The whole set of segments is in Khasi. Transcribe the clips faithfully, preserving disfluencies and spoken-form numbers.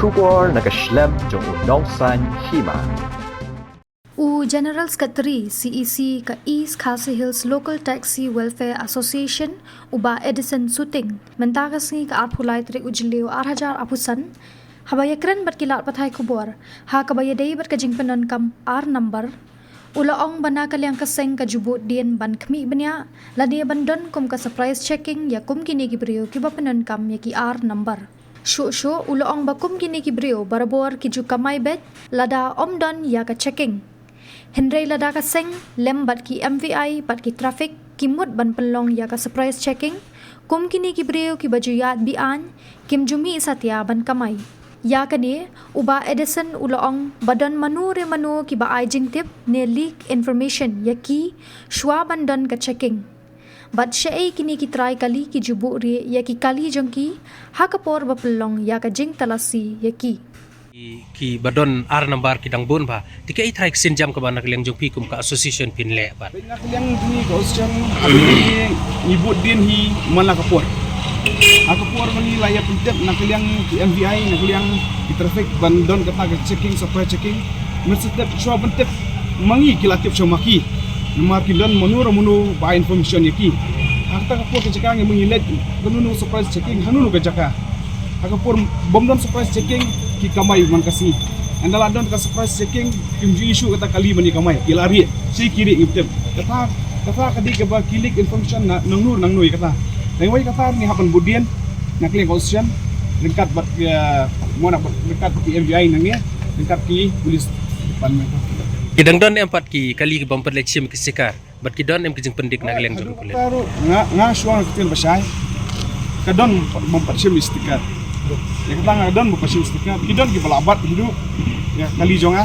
Khubor na ka shlem jong u Nongsaiñ Hima. U General Secretary C E C ka East Khasi Hills Local Taxi Welfare Association, u Bah Edison Suting, mynta ka sngi ka arphew lai tarik u Jylliew ar hajar arphew san, haba ïakren bad ki lad pathai khubor ha kaba ïadei bad ka jingpyndonkam ar number, u la ong ba na ka liang ka seng ka ju bud dien ban khmih bniah lane ban don kum ka surprise checking ïa kum kine ki briew kiba pyndonkam ïa ki ar number. Shuh shuh u la ong ba kum kine ki briew barabor ki ju kamai beit lada ym don ïa ka checking. Hynrei lada ka seng lem bad ki M V I bad ki traffic ki mut ban pynlong ïa ka surprise checking, kum kine ki briew kiba ju ïaid be-aiñ kim ju mih satia ban kamai. Ïa kane, u Bah Edison u la ong ba don mano re mano kiba ai jingtip ne leak information ïa ki shuwa ban don ka checking. Bad shaei kine ki trai kali ki ju buhrieh ïa ki kali jong ki ha ka por ba pynlong ïa ka jingtalasi ïa ki. Ki, kiba don ar number ki dang bun bha. Te kaei trai ka sienjam kaba na ka liang jong phi kum ka association phin leh pat? Na ka liang jong ngi ka association, ha ngi, ngi bud dien hi man la ka por. Ha ka por ma ngi la ïa pyntip na ka liang ki M V I, na ka liang ki traffic ban don kata ka checking, surprise checking. Mynstep shuwa ban tip ma ngi ki la tip shuwa ma ki. Namar ki don mano re mano ba ai information ïa ki. Ha kata ka por ka jaka ngi ma ngi leit ba mano surprise checking, ha mano ka jaka. Ha ka por bym don surprise checking ki kamai man ka sngi. Ynda la don ka surprise checking kim ju issue kata kali ban ïa kamai. Ki la rieh, shi ki rieh ngim tip. Kata, kata ka dei kaba ki leak information na nangno nangno ïa kata. Tang wei kata ngi hap ban bud dien na ka liang ka association ryngkat bad, eh, mo na ryngkat ki M V I nangne, ryngkat ki police department. Ki dang don em pat ki kali ki bym pat leit shim ki sticker? Bad ki don em ki jingpyndik na ka liang jong ki? Nga, nga shuwa nga ktien ba shai. Ka don bym pat shim sticker. Ïa kata nga don bym pat shim sticker. Ki don kiba la bat hi duh ïa kali jong nga.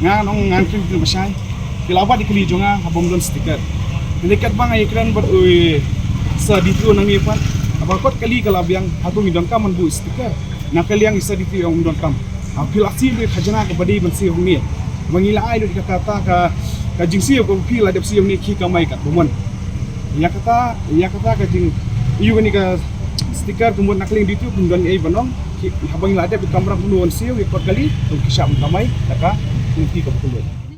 Nga nong nga ktien ba shai. Ki la bat ïa kali jong nga ha bym don sticker. Hynrei katba nga ïakren bad u Sir D P O nangne pat, haba kot kali ka la biang, hato ngi donkam ban buh sticker? Na ka liang i Sir D P O ong ym donkam. Ha, phi la siew lut khajna kaba dei ban siew hangne. Ba ngi la ai lut ka, kata ka, ka jingsiew kaba phi la dep siew hangne ki kamai katba mon. Ïa kata, ïa kata ka jing, ïa kane ka sticker ka mut na ka liang D P O ym don ei ban ong. Ki, haba ngi la dep kamram kumno ban siew ïa kot kali, to ki shah ban kamai da ka lynti kaba kylluid.